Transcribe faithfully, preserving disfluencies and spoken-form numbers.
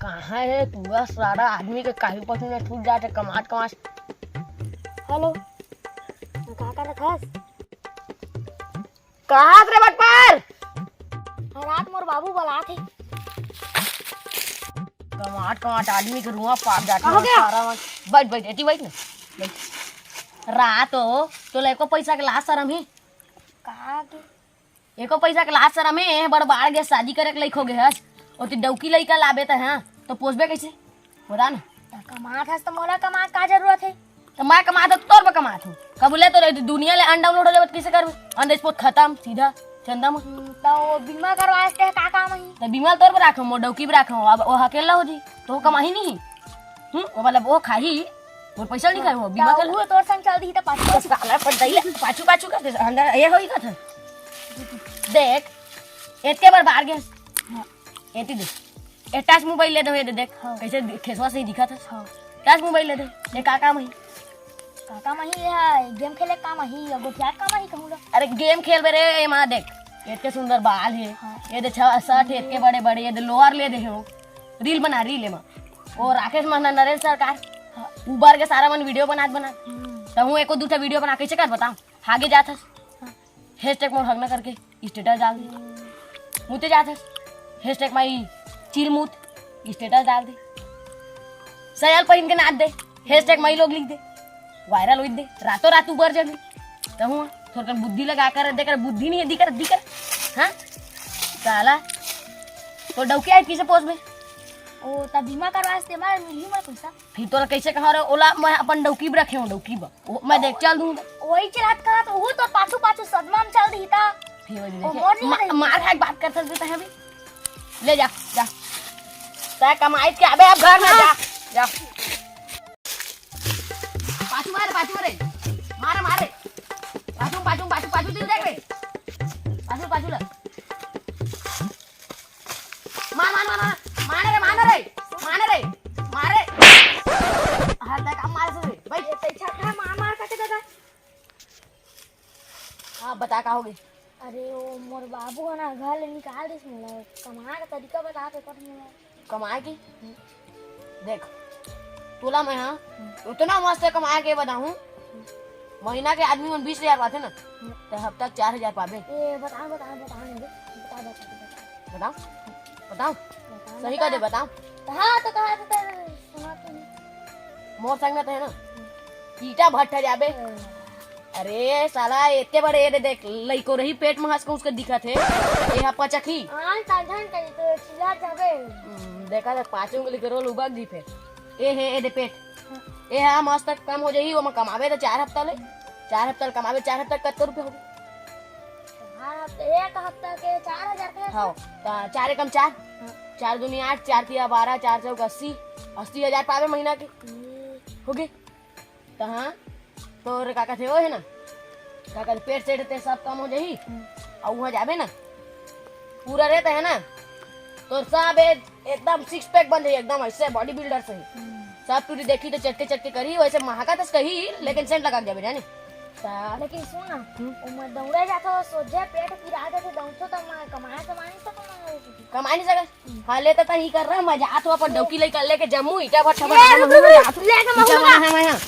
कहाँ हे तू? सारा आदमी के काहे पसीना छूट जाथे कमात कमात। हेलो, का करत हस? कहाँ हस रे बटपार? हाँ, रात मोर बाबू बलात हे। कमात कमात आदमी के रुआ पाप जाथे। का हो गया? सारा मन। बैठ बैठ, एती बैठ ना। बैठ। रात हो, तोला एको पैसा के लाज शरम हे? का के? एको पैसा के लाज शरम हे, बड़ बाढ़ गे, शादी करे के लइक हो गे हस। ओती डौकी लइका लाबे त, हाँ, तो पोसबे कइसे? बता ना। त कमात हस त मोला कमात का जरूरत हे? त मैं कमात हूँ, तोर बर कमात हूँ। कब ले तो दुनिया ले अनडाउनलोड हो जावत, कइसे करबे? अंडे स्पोर्ट खत्म, सीधा चंदा में। हम्म, त वो बीमा करवाए से का काम ही? त बीमा तोर बर राखो, मोर डौकी बर राखो, अब वो अकेला हो जी, तो वो कमाही नहीं। हम्म, वो मतलब वो खाही, मोर पैसा नहीं खाए, वो बीमा त कर। वो तोर संग चल दी त पाछू। तो साला पर दई ले, पाछू पाछू कर दे, अंदर ये होई का था? देख, एतके बार बाहर गए। हाँ। एती दे। ए टच मोबाइल ले दे, ये दे, देख। हाँ। कैसे दि-, खेसवा से ही दिखा था। हाँ। टच मोबाइल ले दे। ये का काम है? का काम है? ये गेम खेले काम है, ये गोठिया काम है कहूँ ला। अरे गेम खेलबे रे, ये माँ देख। एतके सुंदर बाल है। हाँ। ये दे छ-, शर्ट है, एतके बड़े बड़े, ये दे लोअर ले दे हो। रील बना, रील है माँ। वो राकेश महना, नरेंद्र सरकार। हाँ। उबर के सारा मन वीडियो बनात बनात। हम्म। त हूँ एको दू ठा वीडियो बना, कैसे कर बताओ? आगे जात हस। हाँ। हैशटैग मोर हगना करके स्टेटस डाल दे। मुते जात हस, हैशटैग माई चिलमुत स्टेटस डाल दे। सयाल पहिन के नाच दे, हैशटैग माई लोग लिख दे, वायरल होई दे, रातों रात उबर जाबे। त हूँ थोड़कन बुद्धि लगा कर दे कर, बुद्धि नहीं है, दी कर, दी कर। हाँ? साला, तो डौकी आई किसे पोस में? ओ, त बीमा करवा से मार मिली मैं पैसा। फिर तोला कैसे कहा रे? ओला मैं अपन डौकी ब रखे हूँ, डौकी ब। ओ, मैं देख चल दूँ। वही चलात कहा तो वो तो पाछू पाछू सदमा में चल दी था। फिर वही ओ, देखे। मोर नहीं मा-, रही। मार खाए के बात कर सकते हैं अभी। ले जा, जा। तय कमाई के अबे अब घर में जा, जा। पाछू मारे, पाछू मारे। मारे, मारे। पाछू, पाछू, पाछू, पाछू दिल देख बे। पाछू, पाछू ला। मार, मार, मार, मार। मार रे, मार रे। मार रे। मार रे। हाथ लगा, मार से। भाई। ये तै छक्का मार, मार करके दादा। हाँ, बता का हो गई? अरे, वो मोर बाबू है ना, घर ले निकाल दिस मोला। कमाए का तरीका बता तो कर मोला। कमाए की? देख, तोला मैं, हाँ, हम्म। उतना मस्त कमाए के बताऊँ, हम्म। महीना के आदमी मन बीस हजार पाथे ना, हम्म। तो हफ्ता चार हजार पाबे। ए, बता, बता, बता, नहीं, बता, बता, बता। बताओ, बताओ, बता, सही बता। कह दे, बताओ। हाँ, तो कहा था, सुना तो नहीं। मोर संग में तो है ना, हम्म। ईटा भट्ठा जाबे। हम्म। अरे साला, एते बड़े, ये दे देख, लइको रही पेट में हंस के उसके दिखत हे। ये हा पचक ही। हाँ, ठंडन कहीं तो चिल्ला जाबे। हम्म, देखा देख, पाँच उंगली के रोल उबक जी फेर। ए हे, ए दे पेट। हाँ। ए हा मस्त कम हो जाही, ओमा कमाबे तो चार हफ्ता ले। चार हफ्ता ले कमाबे, चार हफ्ता कत्तो रुपया होगे? चार हफ्ता, एक हफ्ता के चार हजार के। हाँ, त चार एकम चार। हाँ। चार दूनी आठ, चार तिया बारह, चार चौक अस्सी, अस्सी हजार पाबे महीना के। हम्म। होगे? त हाँ, तोर का कथे, ओ हे ना, का कथे, पेट सेट ते सब कम हो जाही। हम्म। अउ उहाँ जाबे ना, पूरा रहता है ना, तोर सब एक-, एकदम सिक्स पैक बन जाही, एकदम ऐसे बॉडी बिल्डर से ही। हम्म। सब टूरी देखी तो चटके चटके करी, वैसे महाका तस कही, लेकिन सेंट लगा के जाबे, जाने। त लेकिन सुन ना, हम्म। ओमा दौड़ा जाथो, सोझे पेट पिरा जाथे, दौड़थो त मैं कमाए, कमाए नहीं सकूँ मैं। कमाए नहीं सकस? हाँ, ले त तहीं कर रहा, मैं जात हूँ अपन डौकी लइका लेके जम्मू, ईटा भट्ठा ए, बना, रुक, मैं रुक, जात हूँ। लेके मैं ईटा बना। है, मैं, हाँ।